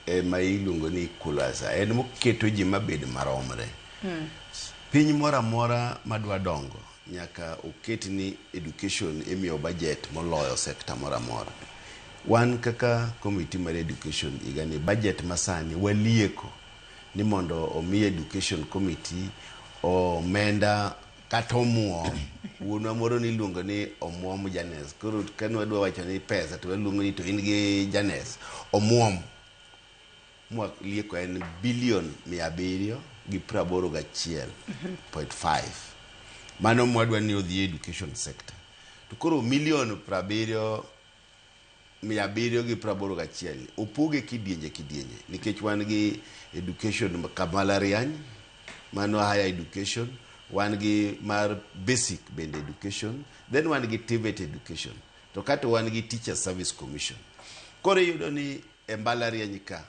Ema iluongo ni equalizer, en moketo ji mabed maromre. Piny moro amora madwa dongo nyaka oket ni education imiyo budget moloyo sector moro amora. Wan kaka committee mar education, higani budget masani walieko ni mondo omi education committee omenda kata omuom. Wuonwa moro niluongo ni Omuom Janes. Koro kane wadwa wacho ni pesa to waluongo ni to in gi Janes. Omuom mwalieko en bilion 781.5. Mano mwadwa ni odhi e education sector. To koro milion prabiriyo 781 opoge kidienje kidienje, nikech wan gi education kambalariany, mano higher education, wan gi mar basic bende education, then wan gi TVET education, to kato wan gi Teacher Service Commission. Koro iyudo ni e mbalariany ka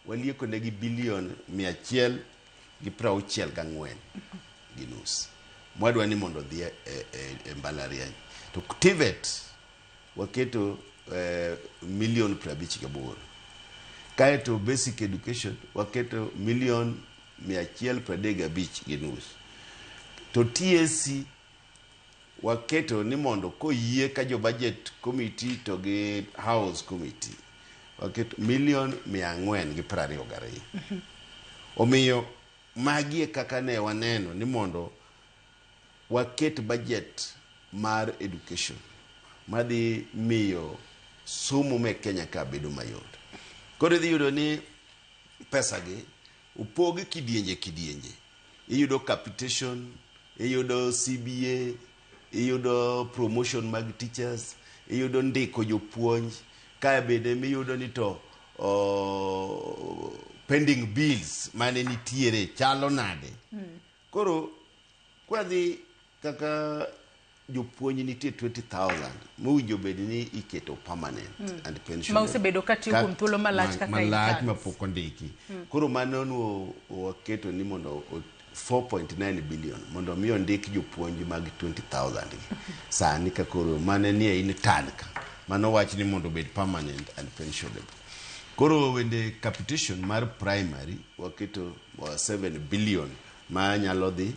walieko negi bilion 164.5 mwadwa ni mondo odhi e mbalariany. To TVET waketo milion 58. Kaeto basic education waketo milion 135.5. To TSC waketo ni mondo koyie ka jo budget committee to gi house committee, waketo milion 422. Omiyo magi e kaka ne waneno ni mondo waket budget mar education madhi miyo somo me Kenya ka bedo mayot. Koro idhi yudo ni pesa gi opog kidienje kidienje. Iyudo capitation, iyudo CBA, iyudo promotion mag teachers, iyudo ndiko jopuonj, kae bende miyudo ni to pending bills mane nitiere chalo nade. Koro kwadhi kaka jopuonj nitie 20,000 mowinjo bed ni iketo permanent and pensionable. Ma osebedo ka tiyo kuom thuolo malach kaka malach interns. Mapok ondiki. Koro mano nuo waketo ni mondo 4.9 billion mondo mi ondik jopuonj mag 20,000 gi. Sani ka koro mane nie intern ka mano wach ni mondo obed permanent and pensionable. Koro bende capitation mar primary waketo 7 billion ma nyalo dhi.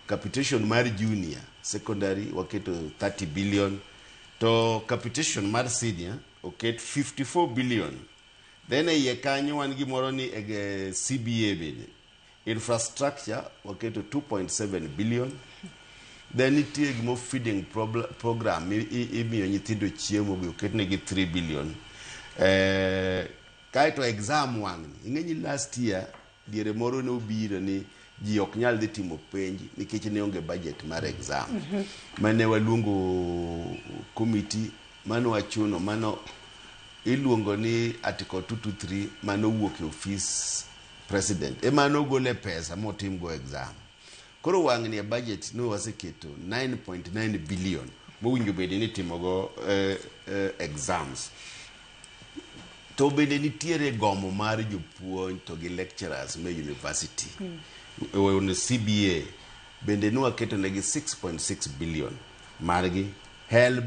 Capitation mar junior secondary waketo 30 billion, to capitation mar senior oket 54 billion. Then e iye kanyo wan gimoro ni CBA, bende infrastructure waketo 2.7 billion. Then nitie gimo feeding program imiyo nyithindo chiemo be oketnegi 3 billion. Kaeto exam wang'ni ing'e ni last year diere moro ne obiro ni ji ok nyal dhi timo penj nikech ne onge budget mar exam. Mane waluongo committee mane wachuno mano iluongo ni article 223 mane owuok e office president ema nogole pesa motimgo exam. Koro wang'ni e budget ne waseketo 9.9 billion mowinjo bed ni itimogo exams. To bende nitiere gomo mar jopuonj to gi lecturers me university. CBA bende ne waketo negi 6.6 billion margi. HELB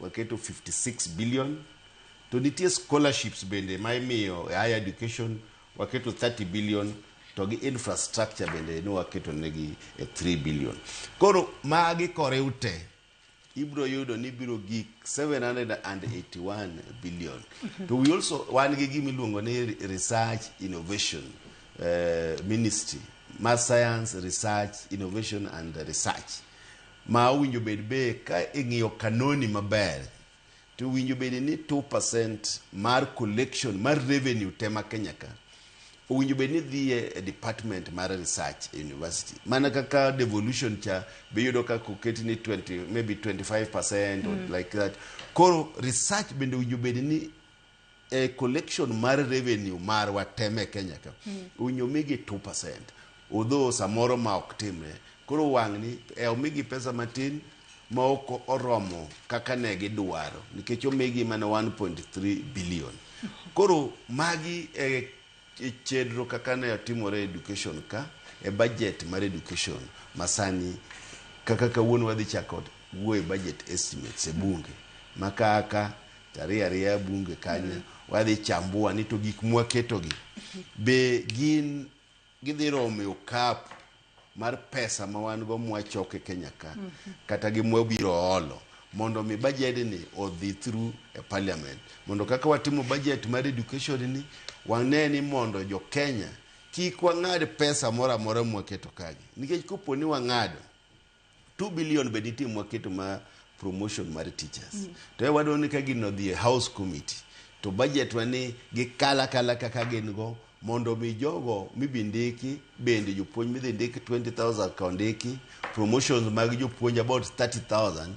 waketo 56 billion. To nitie scholarships bende ma imiyo e higher education waketo 30 billion, to gi infrastructure bende ne waketo negi e 3 billion. Koro magi koriw te ibiro yudo ni biro gik 781 billion. To we also wan gi gima iluongo ni research innovation ministry mar science, research, innovation and research ma owinjo bed be ka ing'iyo kanoni maber to owinjo bed ni 2% mar collection mar revenue te ma Kenya ka owinjo bed ni dhi e department mar research e university, mana kaka devolution cha be iyudo kaka oket ni 20, maybe 25% or like that. Koro research bende owinjo bed ni e collection mar revenue marwa te e Kenya ka owinjo migi 2%, although samoro ma ok timre. Koro wang'ni e omigi pesa matin ma ok oromo kaka ne gidwaro nikech omigi mana 1.3 billion. Koro magi e chenro kaka ne otimore e education ka e budget mar education masani. Kaka kawuono wadhi chako wuoyo e budget estimates e bunge ma kaka tariyo ariya bunge kanyo wadhi chambua ni to gik mwaketogi. Be gin gidhi romo e okapu mar pesa ma wan go mwachoko e Kenya ka, kata gi mwabiro olo mondo mi budget ni odhi through e parliament, mondo kaka watimo budget mar education ni, wane ni mondo jo Kenya kik wang'ad pesa moro amora mwaketo kagi, nikech kopo ni wang'ado 2 billion be nitie mwaketo ma promotion mar teachers, to e wadwaro ni ka gino odhi e house committee to budget wa ni gikala kala kaka gin go, mondo mi jogo mibi ndiki bende, jopuonj midhi ndiki 20,000 ka ondiki, promotions mag jopuonj about 30,000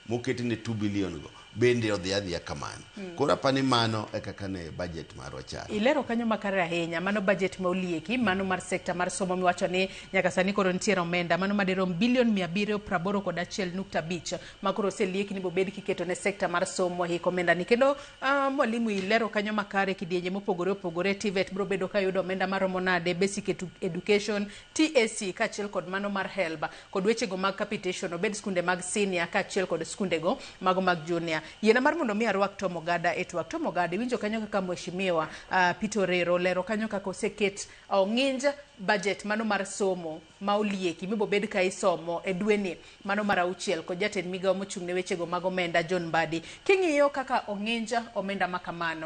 moketi ne 2 billion go bende odhi adhiya kamano. Koro apani mano e kaka ne budget marwa chalo. Ilero kanyo makare ahinya. Mano budget ma olieki, mano mar sekta mar somo, miwacho ni nyaka sani koro nitiere omenda mano madirom bilion 781.5 ma koro oselieki ni bobed kiketo ne sekta mar somo hik omenda ni. Kendo mwalimu, ilero kanyo makare kidienje mopogore opogore. TVET biro bedo ka yudo omenda maromo nade, basic education, TSC, kaachiel kod mano mar HELB, kod wechego mag capitation, obed skunde mag senior kaachiel kod skundego mago mag junior. Yiena mar mondo mi arwak Tom Ogada e twak. Tom Ogada, iwinjo kanyo kaka mheshimiwa Peter Orero lero kanyo kaka oseket ong'inj budget mano mar somo ma olieki mibobed ka isomo e dweni mano mar auchiel, kod jatend migawo mochung' ne wechego mag omenda, John Mbadi. King'iyo kaka ong'inj omenda ma kamano.